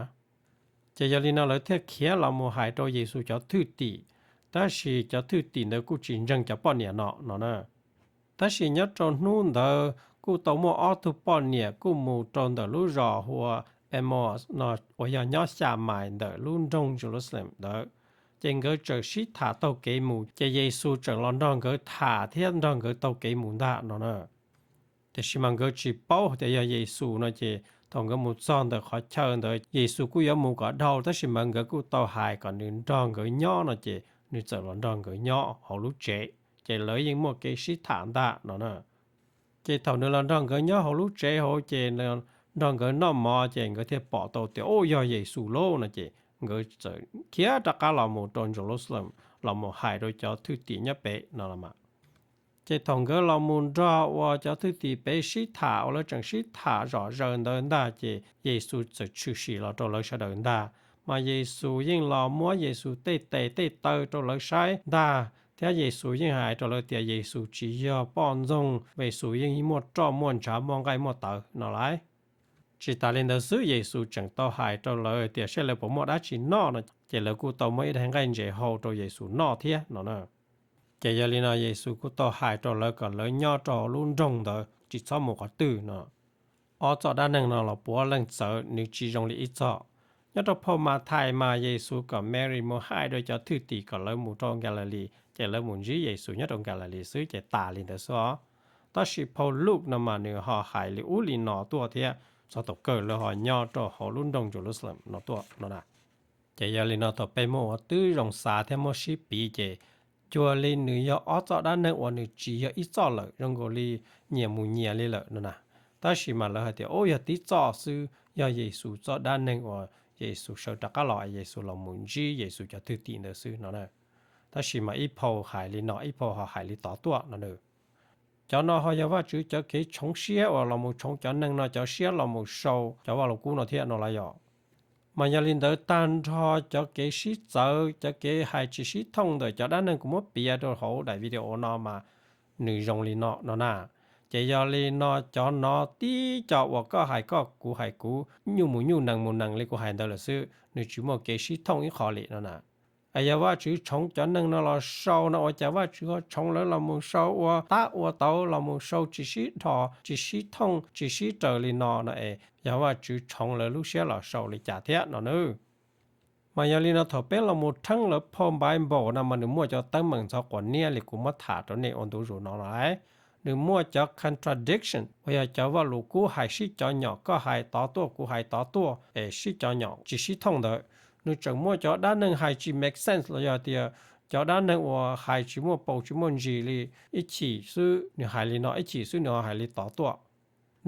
Ces yog li no lawv thiaj khiav los mus hais rau Yexus cov thwj tim, tab sis cov thwj tim ntawd kuj tsis ntseeg cov poj niam no no na. Tab sis nyob rau hnub ntawd kuj tau muaj ob tug poj niam kuj mus rau ntawm lub zos hu ua Emmaus no uas yog nyob xya mais ntawm lub nroog Jerusalem ntawd. Ces nkawd tseem sib tham taug kev mus, ces Yexus tseem los nrog nkawd tham thiab nrog nkawd taug kev mus ntag no na. Tiam sis mas nkawd tsis paub tias yog Yexus no ces Thaum nkawd mus txog ntawm qhov chaw ntawd Yexus kuj yuav mus kom dhau, tab sis mas nkawd kuj tau hais kom nws nrog nkawd nyob no ces nws txawm los nrog nkawd nyob hauv lub tsev, ces lawv yeej muaj kev sib tham ntag no na. Ces thaum nws los nrog nkawd nyob hauv lub tsev hauv ces nrog nkawd noj mov ces nkawd thiaj pom tau tias, Ub, yog Yexus lauj no ces nkawd txawm khiav rov qab los mus rau Jerusalem los mus hais rau cov thwj tim nyob pem no los mas. Ces thaum nkawd los mus nrog uas cov thwj tim pem sib tham uas lawv tseem sib tham zom zaws ntawd ntag ces Yexus txawm tshwm sim los rau lawv sawv daws ntag. Mas Yexus yeej los muab Yexus tej tes tej taw rau lawv saib ntag, thiab Yexus yeej hais rau lawv tias Yexus tsis yog poj ntxoog, Yexus yeej muaj roj muaj ntshav muaj nqaij muaj tawv no lauj. Tsis tas li ntawd xwb, Yexus tseem tau hais rau lawv tias seb lawv puas muaj dab tsi noj no, ces lawv kuj tau muab ib daig nqaij ntses hau rau Yexus noj thiab no na. Ces yog li no Yexus kuj tau hais rau lawv kom lawv nyob rau hauv lub nroog ntawd tsis txhob mus qhov twg no. Ob txoj dab neeg no los puav leej txawv, nws tsis zoo li ib txoj. Nyob rau phau Mathais mas Yexus kom Mary mus hais rau cov thwj tim kom lawv mus rau Galilee, ces lawv mus ntsib Yexus nyob rau Galilee xwb ces tas li ntawd xwb os. Tab sis phau Luke no mas nws ho hais li ub li no tuaj thiab, txog thaum kawg lawv ho nyob rau hauv lub nroog Jerusalem no tuaj no na. Ces yog li no thaum peb muab ua tib zoo xav thiab muab sib piv ces cuag li nws yog ob txoj dab neeg uas nws tsis yog ib txoj lawm, zoo nkaus li nyias mus nyias li lawm no na. Tab sis mas lawv hais tias ub, yog tib txoj xwb, yog Yexus txoj dab neeg uas Yexus sawv rov qab los, Yexus los mus ntsib Yexus cov thwj tim ntawd xwb no na. Tab sis mas ib phau hais li no, ib phau ho hais li tod tuaj no na. Cov no ho yog Vajtswv cov kev tshoov siab uas los mus tshoov cov neeg no cov siab los mus sau cov Vaj Lus Kub no thiab no los yog. Mas yog li ntawd tag nrho cov kev sib txawv, cov kev hais tsis sib thooj ntawm cov dab neeg kuv muab piav rau hauv daim video no mas nws zoo li no no na. Ces yog li no cov no tib co uas koj hais koj, kuv hais kuv, nyuj mus nyuj nees mus nees li kuv hais ntawd lawm xwb, nws tsis muaj kev sib thooj ib qho li no na. Es yog Vajtswv tshoov cov neeg no los sau no ua cas Vajtswv ho tshoov lawv los mus sau ua tab ua tauv, los mus sau tsis sib dhos, tsis sib thooj, tsis sib raws li no no es yog Vajtswv tshoov lawv lub siab los sau li cas thiab no na. Mas yog li no thaum peb los mus rheeb lawv phau Npaiv Npaum no mas nws muaj cov teeb meem ntxhov quav niab li kuv muab tham rau nej ua ntu zus no no lauj. Nws muaj cov contradiction uas yog cov Vaj Lus Kub hais sib cov nyom, koj hais tod tuaj kuv hais tod tuaj es sib cov nyom tsis sib thooj ntawd. Nws tseem muaj cov dab neeg hais tsis make sense los yog tias cov dab neeg uas hais tsis muaj paus tsis muaj ntsis li, ib chim xwb nws hais li no, ib chim xwb nws ho hais li tod tuaj.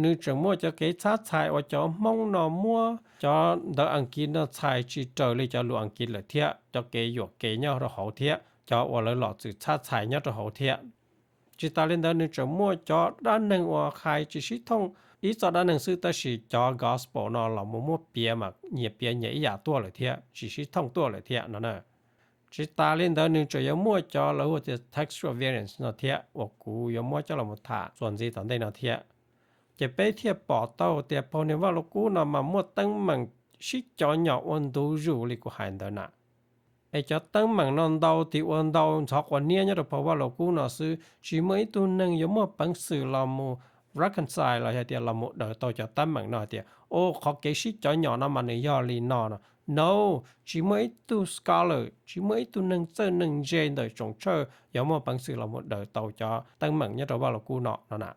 Nws tseem muaj cov kev txhab txhais uas cov Hmoob no muab cov ntawv Askiv no txhais tsis raws li cov lus Askiv lawm thiab, cov kev yuam kev nyob rau hauv thiab, cov uas lawv los txwm txhab txhais nyob rau hauv thiab. Tsis tas li ntawd nws tseem muaj cov dab neeg uas hais tsis sib thooj, ib txoj dab neeg xwb tab sis cov gospel no los mus muab piav mas nyias piav nyias ib yam tuaj lawm thiab, tsis sib thooj tuaj lawm thiab no na. Tsis tas li ntawd nws tseem yuav muaj cov lawv hu tias textual variants no thiab uas kuv yuav muab coj los tham txuas ntxiv tom ntej no thiab. Ces peb thiaj pom tau tias phau niag Vaj Lus Kub no mas muaj teeb meem sib cov nyom ua ntu zus li kuv hais ntawd na. Es cov teeb meem no ntau tim ua ntau ntxhov quav niab nyob rau phau Vaj Lus Kub no xwb, tsis muaj ib tug neeg yuav muaj peev xwm los mus reconcile los yog tias los mus daws tau cov teeb meem no hais tias o, qhov kev sib cov nyom no mas nws yog li no no. No, tsis muaj ib tug scholar, tsis muaj ib tug neeg txawj neeg ntse ntawm tsoom tshawj yuav muaj peev xwm los mus daws tau cov teeb meem nyob rau Vaj Lus Kub no no na.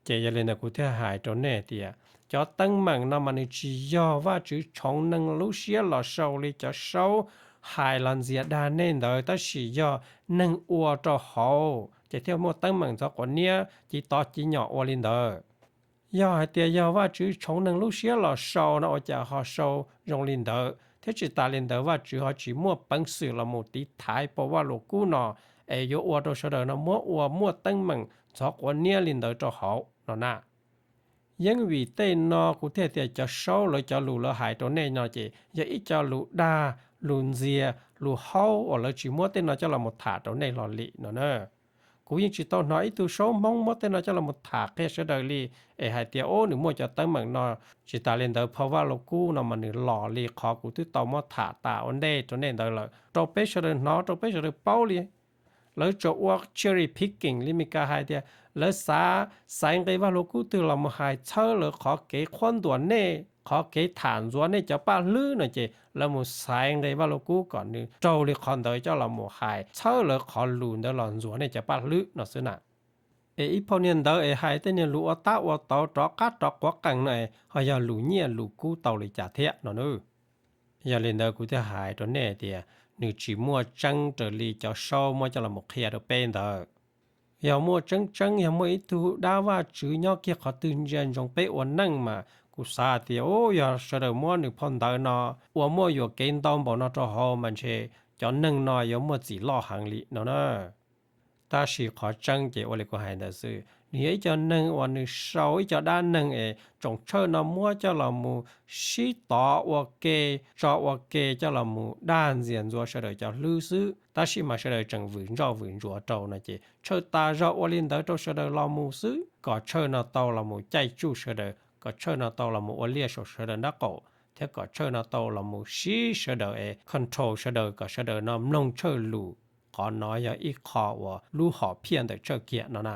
Ces yog li ntawd kuv thiaj hais rau nej tias cov teeb meem no mas nws tsis yog Vajtswv tshoov neeg lub siab los sau li cov saub hais los ntxias dag nej ntawd, tab sis yog neeg ua rau hauv ces thiaj muaj teeb meem ntxhov quav niab ci tov ci nyom ua li ntawd. Yog hais tias yog Vajtswv tshoov neeg lub siab los sau no ua cas ho sau zoo li ntawd, thiab tsis tas li ntawd Vajtswv ho tsis muaj peev xwm los mus tiv thaiv phau Vaj Lus Kub no es yuav ua rau sawv daws no muab ua muaj teeb meem ntxhov quav niab li ntawd rau hauv no na. Yeeb vim tej no kuv thiaj tias cov saub lawv cov lus lawv hais rau nej no ces yog ib co lus dag, lus ntxias, lus haub uas lawv tsis muab tej no coj los mus tham rau nej hlo li no na. Kuv yeej tsis tau hnov ib tug saub Hmoob muab tej no coj los mus tham qhia sawv daws li es hais tias o, nws muaj cov teeb meem no. Tsis tas li ntawd phau Vaj Lus Kub no mas nws los li qhov kuv twb tau muab tham tas ua ntej rau nej ntawd lawm rau peb sawv daws hnov, rau peb sawv daws paub li. Lawv tsuas ua cherry picking li Mes Kas hais tias lawv xav xaiv nqe Vaj Lus Kub twg los mus hais txhawb lawv qhov kev qhuab ntuas nej, qhov kev tham ntxuav nej cov paj hlwb no ces lawv mus xaiv nqe Vaj Lus Kub kom nws raug li qhov ntawd coj los mus hais txhawb lawv qhov lus ntawd los ntxuav nej cov paj hlwb no xwb na. Es ib phau niag ntawv es hais tej niag lus ua tab ua tauv rov qab rov quav qees no es ho yog lus nyiaj lus kub tau li cas thiab no na. Yog li ntawd kuv thiaj hais rau nej tias nws tsis muaj tseeb raws li cov saub muab coj los qhia rau peb ntawd. Yog muaj tseeb tseeb, yog muaj ib tug dab Vajtswv nyob kiag qhov twg ntsia ntsoov peb ua neej mas kuv xav tias, u, yog sawv daws muab nws phau ntawv no ua muaj yuam kev ntau npaum no rau hauv mas ntshe cov neeg no yuav muaj txim loj heev li no na. Tab sis qhov tseeb ces ua li kuv hais ntawd xwb, nws yog ib co neeg uas nws sau ib co dab neeg es tsoom tshawj no muab coj los mus sib tov ua ke, tso ua ke coj los mus dag ntxias ntxuav sawv daws cov hlwb xwb, tab sis mas sawv daws tseem vwm ntsoj vwm ntsuav rau no ces tshawj tas zog ua li ntawd rau sawv daws los mus xwb, kom tshawj no tau los mus caij tsuj sawv daws, kom tshawj no tau los mus ua liaj saum sawv daws nraub qaum, thiab kom tshawj no tau los mus sib sawv daws es control sawv daws kom sawv daws no mloog tshawj lus. Qhov no yog ib qho uas lub hom phiaj ntawm tshawj kiag no na.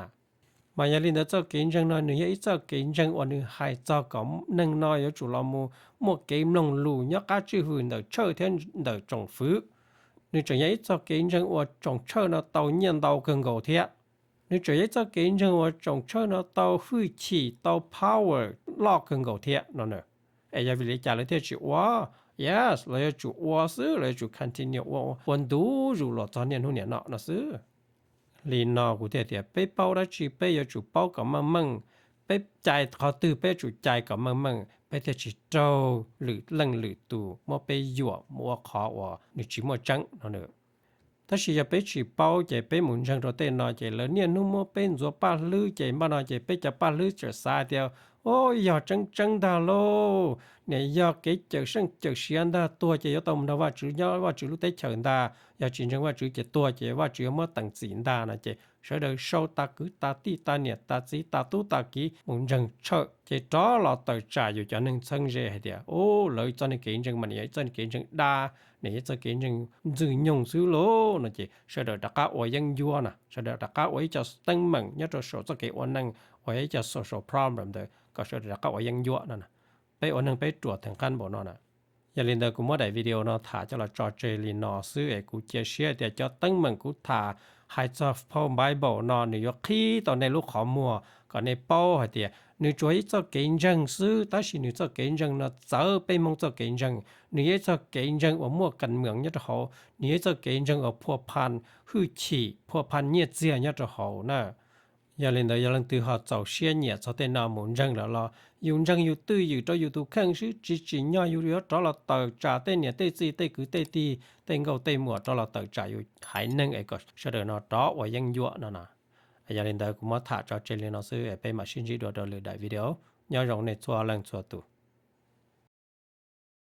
Mas yog li ntawd txoj kev ntseeg no nws yog ib txoj kev ntseeg uas nws hais txog kom neeg no yuav tsum los mus muaj kev mloog lus nyob qab tswj hwm ntawm tshawj thiab ntawm tsoom fwv. Nws tseem yog ib txoj kev ntseeg uas tsoom tshawj no tau nyiaj ntau kawg nkaus thiab. Nws tseem yog ib txoj kev ntseeg uas tsoom tshawj no tau hwj chim tau power loj kawg nkaus thiab no. Es yog vim li cas lawv thiaj tsis ua? Yes, lawv yuav tsum ua xwb, lawv yuav tsum continue ua, ua ntu zus los txog niaj hnub niam no no xwb. Li no kuv thiaj tias peb paub dab tsi peb yuav tsum paub kom meej meej, peb cai qhov twg peb yuav tsum cai kom meej meej, peb thiaj tsis raug lwm leej lwm tus muab peb yuam mus ua qhov uas nws tsis muaj tseeb no na. Tab sis yog peb tsis paub ces peb mus ntseeg rau tej no ces lawv niaj hnub muab peb ntxuav paj hlwb ces npaj no ces peb cov paj hlwb txawm xav tias, o, yog tseeb tseeb ntag lauj, niam yog kev cawm seej cawm siav ntag, tuag ces yuav tau mus nrog Vajtswv nyob Vajtswv lub teb chaws ntag, yog tsis ntseeg Vajtswv ces tuag ces Vajtswv yuav muab teem txim ntag no ces sawv daws sau tas kwv tas tij tas niam tas txiv tas tub tas kiv mus ntseeg tshawj ces rov los tawm tsam yus cov neeg txheeb ze hais tias, u, lawv txoj niag kev ntseeg mas nws yog ib txoj niag kev ntseeg dab, nws yog ib txoj kev ntseeg ntxwg nyoog xwb lauj no ces sawv daws rov qab ua yeeb ncuab na, sawv daws rov qab ua ib co teeb meem nyob rau saum txoj kev ua neej uas yog ib co social problem ntawd kom sawv daws rov qab ua yeeb ncuab no na. Peb ua neeg peb ruam theem qab npaum no na. Yog li ntawd kuv muab daim video no tham coj los tso tseg li no xwb es kuv cia siab tias cov teeb meem kuv tham hais txog phau Bible no nws yuav qhib tau nej lub qhov muag kom nej paub hais tias nws tsuas ib txoj kev ntseeg xwb, tab sis nws txoj kev ntseeg no txawv peb Hmoob txoj kev ntseeg. Nws yog ib txoj kev ntseeg uas muaj kas mees nyob rau hauv, nws yog ib txoj kev ntseeg uas phua pha hwj chim, phua pha nyiaj txiag nyob rau hauv na. Yog li ntawd yog leej twg ho txaus siab nyiam txog tej no mus ntseeg lawm los yus ntseeg yus twj ywm rau yus tus kheej xwb, tsis tsim nyog yus yuav rov los tawm tsam tej niam tej txiv tej kwv tej tij tej nkauj tej muam rov los tawm tsam yus haiv neeg es kom sawv daws no rov ua yeeb ncuab no na. Yog li ntawd kuv muab tham tso tseg li no xwb es peb mam sib ntsib dua rau lwm daim video. Nyob zoo nej txhua leej txhua tus.